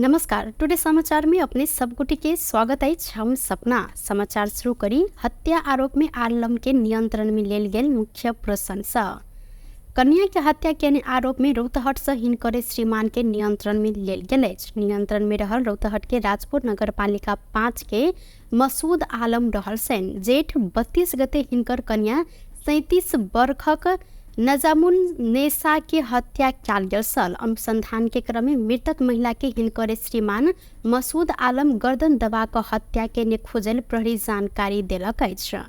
नमस्कार, टुडे समाचार में अपने सब गोटे के स्वागत अछि। हम सपना समाचार शुरू करी। हत्या आरोप में आलम के नियंत्रण में लेल गेल मुख्य प्रशंसा। कन्या के हत्या केने आरोप में रौतहट से हिनकर श्रीमान के नियंत्रण में लेल गेल अछि। नियंत्रण में रहल रौतहट के राजपुर नगरपालिका 5 के मसूद आलम रहल सेन। जेठ 32 गते हिनकर कन्या 37 वर्षक नजामुन नेसा के हत्या कयल गेल छल। अनुसंधान के क्रम में मृतक महिला के हिनकर श्रीमान मसूद आलम गर्दन दबा कऽ हत्या केने खोजल प्रहरी जानकारी देलक अछि।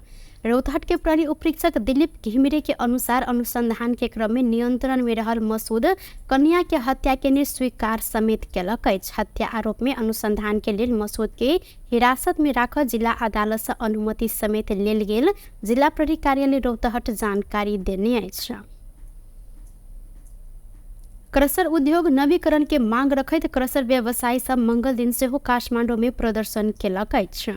रौतहट के प्रहरी उपरीक्षक दिलीप घिमिरे के अनुसार अनुसंधान के क्रम में नियंत्रण में रहल मसूद कन्या के हत्या केने स्वीकार समेत केलक अछि। हत्या आरोप में अनुसंधान के लेल मसूद के हिरासत में राख जिला अदालत से अनुमति समेत लेल गेल जिला प्रहरी कार्यालय रौतहट जानकारी देने अछि। क्रसर उद्योग नवीकरण के मांग रखैत क्रसर व्यवसायी सब मंगल दिन सेहो काठमाडौँ में प्रदर्शन केलक अछि।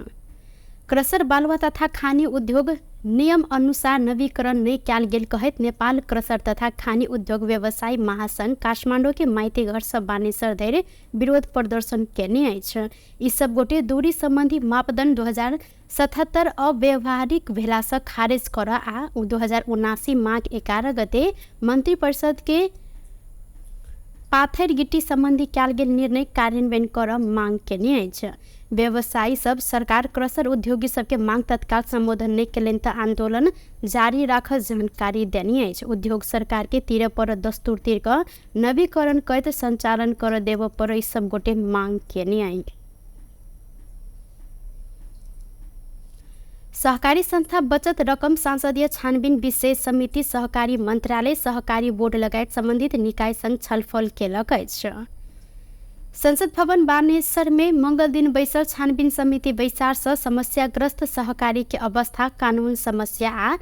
क्रसर बालुवा तथा खानी उद्योग नियम अनुसार नवीकरण नहि कयल गेल कहैत नेपाल क्रसर तथा खानी उद्योग व्यवसायी महासंघ काठमाडौँ के माइतीघर सँ बानेश्वर धरि विरोध प्रदर्शन केने अछि। ई सब गोटे दूरी सम्बन्धी मापदण्ड 2077 अव्यवहारिक भेलासँ खारेज कर आ 2079 माघ 11 गते मन्त्री परिषद के पाथर गिट्टी सम्बन्धी कयल गेल निर्णय कार्यान्वयन कर मांग केने अछि। व्यवसायी सब सरकार क्रसर उद्योगी सबके मांग तत्काल सम्बोधन नहि केलनि तऽ आंदोलन जारी राखल जानकारी देने अछि। उद्योग सरकार के तीर पर दस्तूर तीर कऽ नवीकरण करैत संचालन कर देबऽ पर ई सब गोटे मांग केने अछि। सहकारी संस्था बचत रकम संसदीय छानबिन विशेष समिति सहकारी मंत्रालय सहकारी बोर्ड लगायत संबंधित निकाय संग छलफल केलक अछि। संसद भवन बानेश्वर में मंगल दिन बैसल छानबिन समिति बैसार से समस्याग्रस्त सहकारी के अवस्था, कानून समस्या आ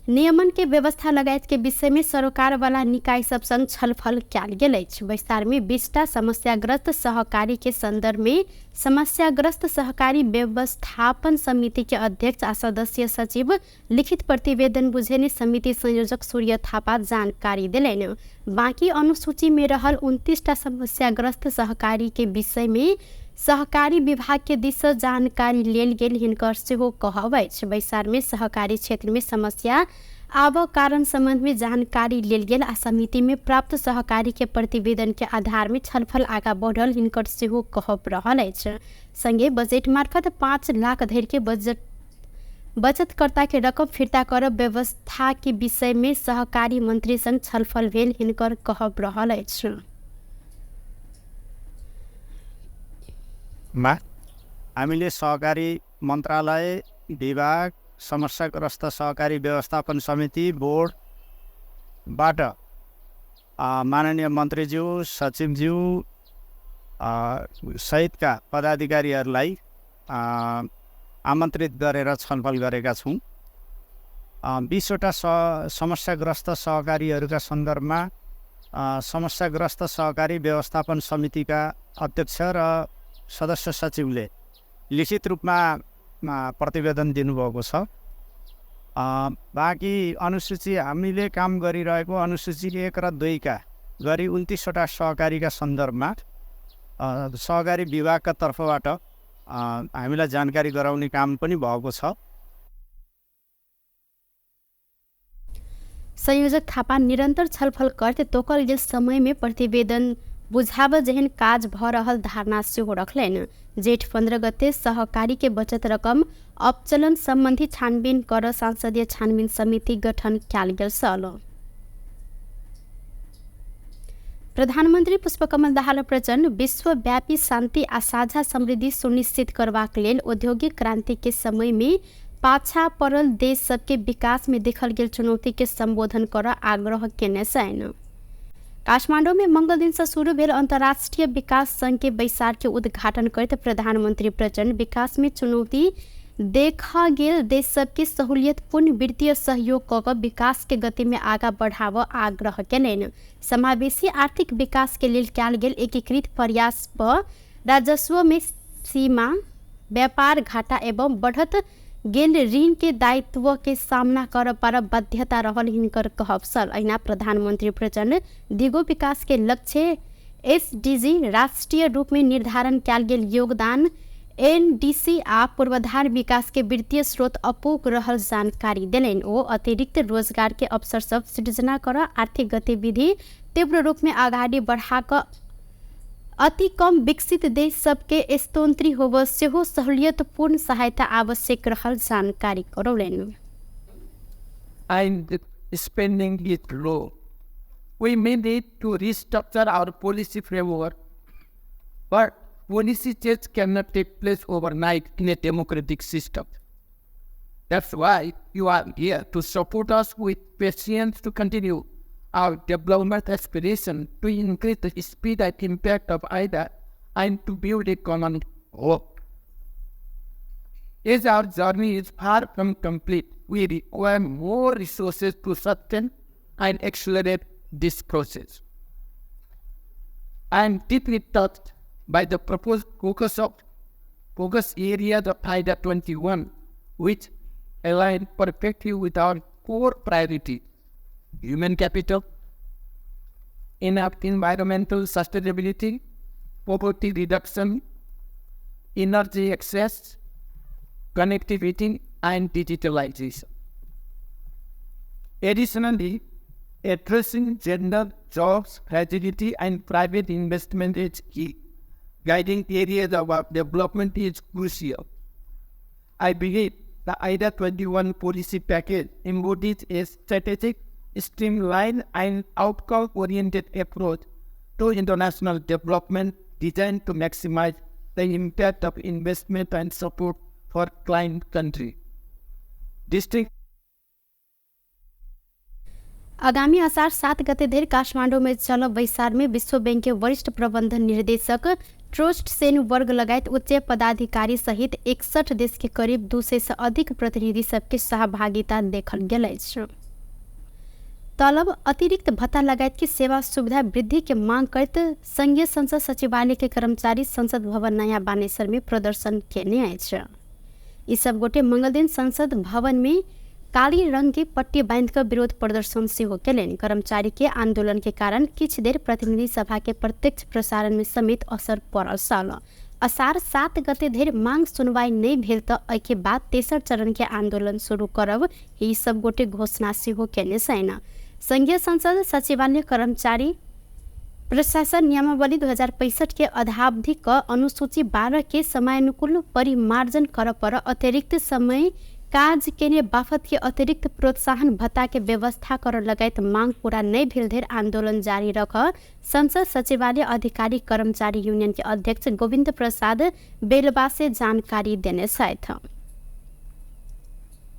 नियमन के व्यवस्था लगायत के विषय में सरोकार वाला निकाय सब संग छलफल कयल गेल अछि। बैसार में 20टा समस्याग्रस्त सहकारी के संदर्भ में समस्याग्रस्त सहकारी व्यवस्थापन समिति के अध्यक्ष आ सदस्य सचिव लिखित प्रतिवेदन बुझेने समिति संयोजक सूर्य थापा जानकारी देलनि। बाकी अनुसूची में रहल 29टा समस्याग्रस्त सहकारी के विषय में सहकारी विभाग के दिस से जानकारी लेल गेल हिनकर सेहो कहब अछि। बैसार में सहकारी क्षेत्र में समस्या आब कारण संबंध में जानकारी लेल गेल आ समिति में प्राप्त सहकारी के प्रतिवेदन के आधार में छलफल आगा बढ़ल हिनकर सेहो कहब रहल अछि। संगे बजट मार्फत 5 लाख धरि के बचतकर्ता के रकम फिर्ता करब व्यवस्था के विषय में सहकारी मंत्री संग छलफल भेल हिनकर कहब रहल अछि। हामीले सहकारी मन्त्रालय विभाग समस्याग्रस्त सहकारी व्यवस्थापन समिति बोर्डबाट माननीय मन्त्रीज्यू, सचिवज्यू सहितका पदाधिकारीहरूलाई आमन्त्रित गरेर छलफल गरेका छौँ। 20वटा समस्याग्रस्त सहकारीहरूका सन्दर्भमा समस्याग्रस्त सहकारी व्यवस्थापन समितिका अध्यक्ष र सदस्य सचिवले लिखित रूपमा प्रतिवेदन दिनुभएको छ। बाँकी अनुसूची हामीले काम गरिरहेको अनुसूची 1 र 2 का गरी 29वटा सहकारीका सन्दर्भमा सहकारी विभागका तर्फबाट हामीलाई जानकारी गराउने काम पनि भएको छ। संयोजक थापा निरन्तर छलफल करते तोकल गेल समय में प्रतिवेदन बुझाब जेहन काज भ रहल धारणा सेहो रखलनि। जेठ 15 गते सहकारी के बचत रकम अपचलन सम्बन्धी छानबिन कर संसदीय छानबिन समिति गठन कयल गेल छल। प्रधानमन्त्री पुष्पकमल दाहाल प्रचण्ड विश्वव्यापी शान्ति आ साझा समृद्धि सुनिश्चित करबाक लेल औद्योगिक क्रांति के समय में पाछा पड़ल देश सबके विकास में देखल गेल चुनौती के सम्बोधन कर आग्रह केने छनि। काठमाडौँ में मंगल दिन से शुरू भेल अंतर्राष्ट्रीय विकास संघ के बैसार के उद्घाटन करते प्रधानमंत्री प्रचण्ड विकास में चुनौती देखा गेल देश सबके सहूलियतपूर्ण वित्तीय सहयोग कऽ विकास के गति में आगा बढ़ाव आग्रह केलनि। समावेशी आर्थिक विकास के लेल कयल गेल एकीकृत प्रयास पर राजस्व में सीमा, व्यापार घाटा एवं बढ़त गेल ऋण के दायित्व के सामना कर पर बाध्यता रहल हिनकर कहब छल। अहिना प्रधानमंत्री प्रचण्ड दिगो विकास के लक्ष्य एसडीजी राष्ट्रीय रूप में निर्धारण कयल गेल योगदान एनडीसी आ पूर्वाधार विकास के वित्तीय स्रोत अपूग रहल जानकारी देलनि। ओ अतिरिक्त रोजगार के अवसर सब सृजना कर आर्थिक गतिविधि तीव्र रूप में अगाडि बढ़ा कऽ अति कम विकसित देश सबके स्तोत्री होब सेहो सहूलियतपूर्ण सहायता आवश्यक रहल जानकारी करौलनि। And spending is low. We may need to restructure our policy framework, but policy change cannot take place overnight in a democratic system. That's why you are here to support us with patience to continue our development aspiration to increase the speed and impact of IDA and to build a common hope. As our journey is far from complete, we require more resources to sustain and accelerate this process. I am deeply touched by the proposed focus areas of IDA 21, which align perfectly with our core priority: human capital, environmental sustainability, poverty reduction, energy access, connectivity, and digitalization. Additionally, addressing gender, jobs, fragility, and private investment is key. Guiding areas of our development is crucial. I believe the IDA 21 policy package embodies a strategic, streamlined, and outcome-oriented approach to international development designed to maximize the impact of investment and support for client country. Distinct आगामी असार 7 गते धरि काठमाडौँ में चल बैसार में विश्व bank के वरिष्ठ प्रबंधन निर्देशक ट्रोस्ट सेन वर्ग लगायत उच्च पदाधिकारी सहित 61 देश के करीब 200 से अधिक प्रतिनिधि सबके सहभागिता देखल गेल अछि। तलब अतिरिक्त भत्ता लगायत की सेवा सुविधा वृद्धि के मांग करैत संघीय संसद सचिवालय के कर्मचारी संसद भवन नयाँ बानेश्वर में प्रदर्शन केने अछि। ई सब गोटे मंगलदिन संसद भवन में काली रंग के पट्टी बांध कर विरोध प्रदर्शन सेहो केलनि। कर्मचारी के आंदोलन के कारण किछ देर प्रतिनिधि सभा के प्रत्यक्ष प्रसारण में समेत असर पड़ल छल। असार 7 गते धरि मांग सुनवाई नहीं भेल त एहिके बाद तेसर चरण के आंदोलन शुरू करब ई सब गोटे घोषणा सेहो केने छैन। संघीय संसद सचिवालय कर्मचारी प्रशासन नियमावली 2065 के अधावधि क अनुसूची 12 के समयानुकूल परिमार्जन कर पर अतिरिक्त समय काज केने बाफत के अतिरिक्त प्रोत्साहन भत्ता के व्यवस्था कर लगायत मांग पूरा नहीं भेल धरि आंदोलन जारी रख संसद सचिवालय अधिकारी कर्मचारी यूनियन के अध्यक्ष गोविन्द प्रसाद बेलवासे जानकारी देने छथि।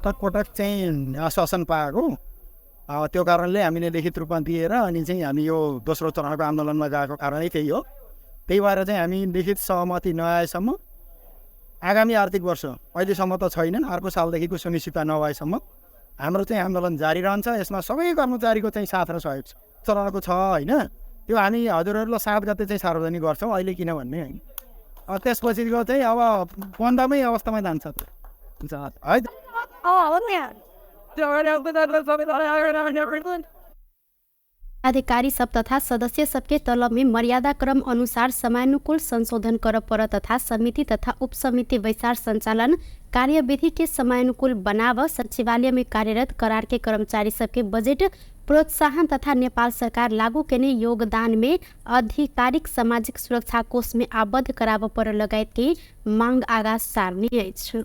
पटक पटक चाहिँ आश्वासन पाएको, त्यो कारणले हामीले लिखित रूपमा दिएर अनि चाहिँ हामी यो दोस्रो चरणको आन्दोलनमा गएको कारणै त्यही हो। त्यही भएर चाहिँ हामी लिखित सहमति नआएसम्म आगामी आर्थिक वर्ष अहिलेसम्म त छैनन्, अर्को सालदेखिको सुनिश्चितता नभएसम्म हाम्रो चाहिँ आन्दोलन जारी रहन्छ। यसमा सबै कर्मचारीको चाहिँ साथ र सहयोग छ, चरणको छ होइन, त्यो हामी हजुरहरूलाई 7 गते चाहिँ सार्वजनिक गर्छौँ, अहिले किन भन्ने होइन। त्यसपछिको चाहिँ अब बन्दमै अवस्थामा जान्छ है। अधिकारी सब तथा सदस्य सबके तलब में मर्यादा क्रम अनुसार समयानुकूल संशोधन कर पर तथा समिति तथा उपसमिति बैसार संचालन कार्यविधि के समयानुकूल बनाव सचिवालय में कार्यरत करार के कर्मचारी सबके बजेट प्रोत्साहन तथा नेपाल सरकार लागू केने योगदान में आधिकारिक सामाजिक सुरक्षा कोष में आबद्ध कराब पर लगायत के मांग आगा सार्ने अछि।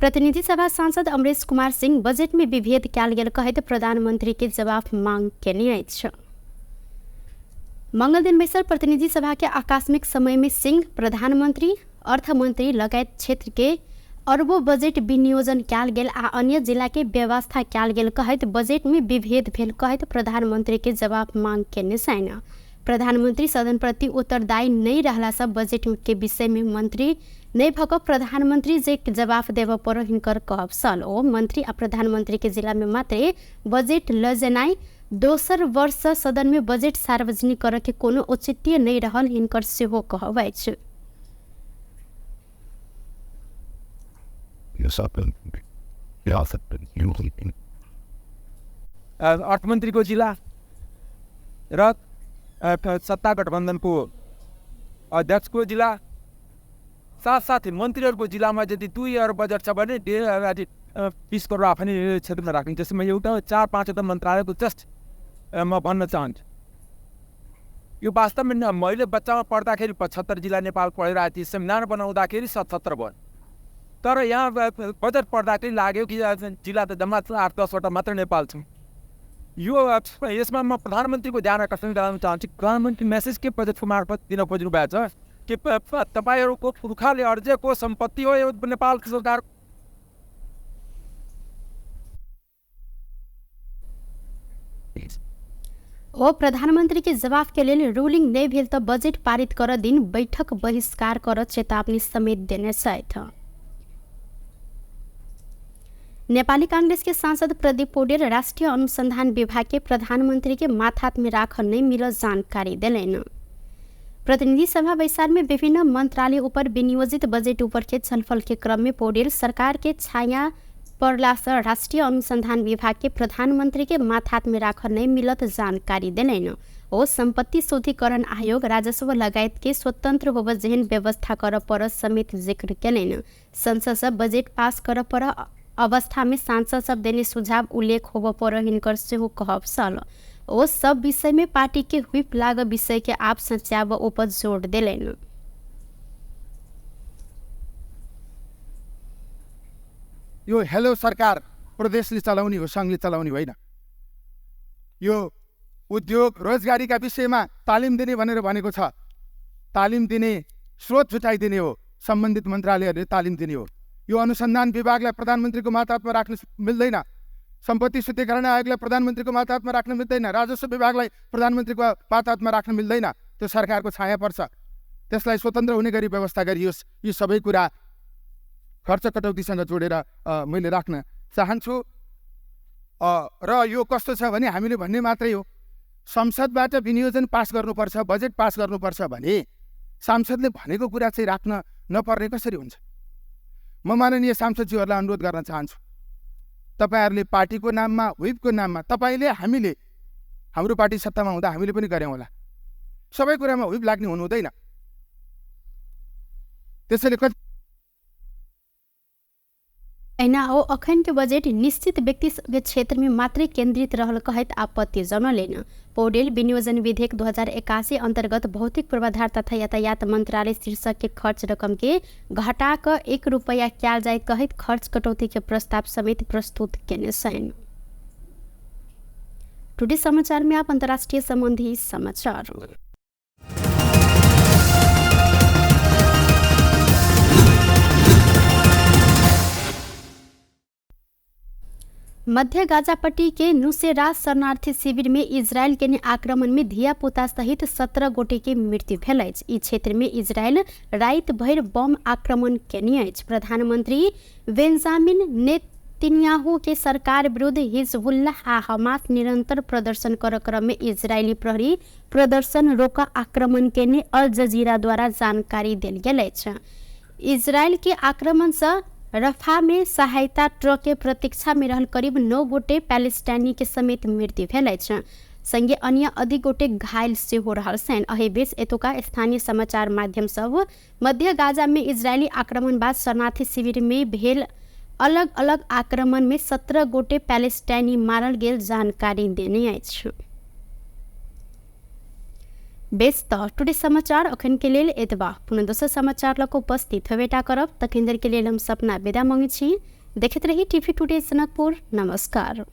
प्रतिनिधि सभा सांसद अमरेश कुमार सिंह बजेट में विभेद कयल गेल कहैत प्रधानमंत्री के जवाब मांग केने अछि। मंगलदिन बैसल प्रतिनिधि सभा के आकस्मिक समय में सिंह प्रधानमंत्री अर्थमंत्री लगायत क्षेत्र के अरबों बजेट विनियोजन कयल गेल आ अन्य जिला के व्यवस्था कयल गेल कहैत बजेट में विभेद भेल कहैत प्रधानमंत्री के जवाब मांग केने छनि। प्रधानमंत्री सदन प्रति उत्तरदायी नहीं रहला सब बजेट के विषय में मंत्री नहीं भक प्रधानमंत्री जे जवाफ देव पर हिनकर कहब छल। ओ मंत्री आ प्रधानमंत्री के जिला में मात्रे बजेट ल जेनाइ दोसर वर्ष सदन में बजेट सार्वजनिक कर के कोनो औचित्य नहीं रहल हिनकर सेहो कहब अछि। अर्थमन्त्रीको जिल्ला र सत्ता गठबन्धनको अध्यक्षको जिल्ला, साथसाथै मन्त्रीहरूको जिल्लामा यदि 2 अर्ब बजेट छ भने 1.5 20 करोड आफ्नै क्षेत्रमा राख्ने। त्यसमा एउटा 4-5 वटा मन्त्रालयको जस्ट म भन्न चाहन्छु। यो वास्तवमा मैले बच्चामा पढ्दाखेरि 75 जिल्ला नेपाल पढिरहेको थिएँ, संविधान बनाउँदाखेरि 77 भयो। तर यहाँ बजेट पढ्दाखेरि लाग्यो कि जिल्ला त जम्मा 8-10 वटा मात्र नेपाल छ। यो यसमा म प्रधानमन्त्रीको ध्यान आकर्षण गराउन चाहन्छु। प्रधानमन्त्री मेसेज के बजेटको मार्फत दिन खोज्नु भएको छ कि तपाईँहरूको पुर्खाले अर्जेको सम्पत्ति हो यो नेपाल सरकार। ओ प्रधानमंत्री के जवाब के लेल रूलिंग नहीं भेल त बजेट पारित कर दिन बैठक बहिष्कार कर चेतावनी समेत देने छथि। नेपाली कांग्रेस के सांसद प्रदीप पौडेल राष्ट्रिय अनुसंधान विभाग के प्रधानमंत्री के माथात में राख नहीं मिलल जानकारी देलनि। प्रतिनिधि सभा बैसार में विभिन्न मंत्रालय ऊपर विनियोजित बजेट ऊपर के छलफल के क्रम में पौडेल सरकार के छाया पड़ला से राष्ट्रिय अनुसंधान विभाग के प्रधानमंत्री के माथात में राख नहीं मिलत जानकारी देलनि। ओ संपत्ति शुद्धिकरण आयोग, राजस्व लगायत के स्वतंत्र होब जेहन व्यवस्था कर पर समेत जिक्र केलनि। संसद से बजेट पास कर पर अवस्था में सांसद सब देने सुझाव उल्लेख होब पर हिनकर सेहो कहब छल। ओ सब विषय में पार्टी के व्हिप लाग विषय के आप सच्याब ऊपर जोड़ देलनि। यो हेलो सरकार प्रदेशले चलाउने हो, सङ्घले चलाउने होइन। यो उद्योग रोजगारीका विषयमा तालिम दिने भनेर भनेको छ। तालिम दिने स्रोत जुटाइदिने हो, सम्बन्धित मन्त्रालयहरूले तालिम दिने हो। यो अनुसन्धान विभागलाई प्रधानमन्त्रीको मातहतमा राख्न मिल्दैन, सम्पत्ति शुद्धिकरण आयोगलाई प्रधानमन्त्रीको मातहतमा राख्न मिल्दैन, राजस्व विभागलाई प्रधानमन्त्रीको मातहतमा राख्न मिल्दैन। त्यो सरकारको छाया पर्छ, त्यसलाई स्वतन्त्र हुने गरी व्यवस्था गरियोस्। यी सबै कुरा खर्च कटौतीसँग जोडेर मैले राख्न चाहन्छु। र यो कस्तो छ भने हामीले भन्ने मात्रै हो, संसदबाट विनियोजन पास गर्नुपर्छ, बजेट पास गर्नुपर्छ भने सांसदले भनेको कुरा चाहिँ राख्न नपर्ने कसरी हुन्छ? म माननीय सांसदज्यूहरूलाई अनुरोध गर्न चाहन्छु, तपाईँहरूले पार्टीको नाममा, व्हिपको नाममा, तपाईँले हामीले हाम्रो पार्टी सत्तामा हुँदा हामीले पनि गऱ्यौँ होला, सबै कुरामा व्हिप लाग्ने हुनु हुँदैन। त्यसैले कति एना ओ अखन के बजेट निश्चित व्यक्ति के क्षेत्र में मात्रै केंद्रित रहल कहैत आपत्ति जनौलनि। पौडेल विनियोजन विधेयक 2081 अंतर्गत भौतिक पूर्वाधार तथा यातायात मंत्रालय शीर्षक के खर्च रकम के घटा क 1 रुपया कयल जाय कहैत खर्च कटौती के प्रस्ताव समेत प्रस्तुत केने छनि। टुडे समाचार में आप अंतर्राष्ट्रीय संबंधी समाचार। मध्य गाजापट्टी के नुसेरात शरणार्थी शिविर में इजरायल के आक्रमण में धियापुता सहित 17 गोटे के मृत्यु भेल अछि। ई क्षेत्र में इजरायल राति भरि बम आक्रमण केने अछि। प्रधानमंत्री बेंजामिन नेतन्याहू के सरकार विरुद्ध हिजबुल्लाह आ हमास निरंतर प्रदर्शन कर क्रम में इजरायली प्रहरी प्रदर्शन रोक आक्रमण केने अल जजीरा द्वारा जानकारी देल गेल अछि। इजरायल के आक्रमण से रफा में सहायता ट्रक के प्रतीक्षा में रहल करीब 9 गोटे पैलेस्टाइनी के समेत मृत्यु भेल अछि। संगे अन्य अधिक गोटे घायल सेहो रहल छनि। एहि बीच एतुका स्थानीय समाचार माध्यम सब मध्य गाजा में इजरायली आक्रमण बाद शरणार्थी शिविर में भेल अलग अलग आक्रमण में 17 गोटे पैलेस्टाइनी मारल गेल जानकारी देने अछि। बेस त टुडे समाचार अखन के लेल एतबा। पुनः दोसर समाचार लऽ कऽ उपस्थित होबेटा करब। तखन देर के लेल हम सपना विदा मांगै छी। देखैत रही टीवी टुडे जनकपुर। नमस्कार।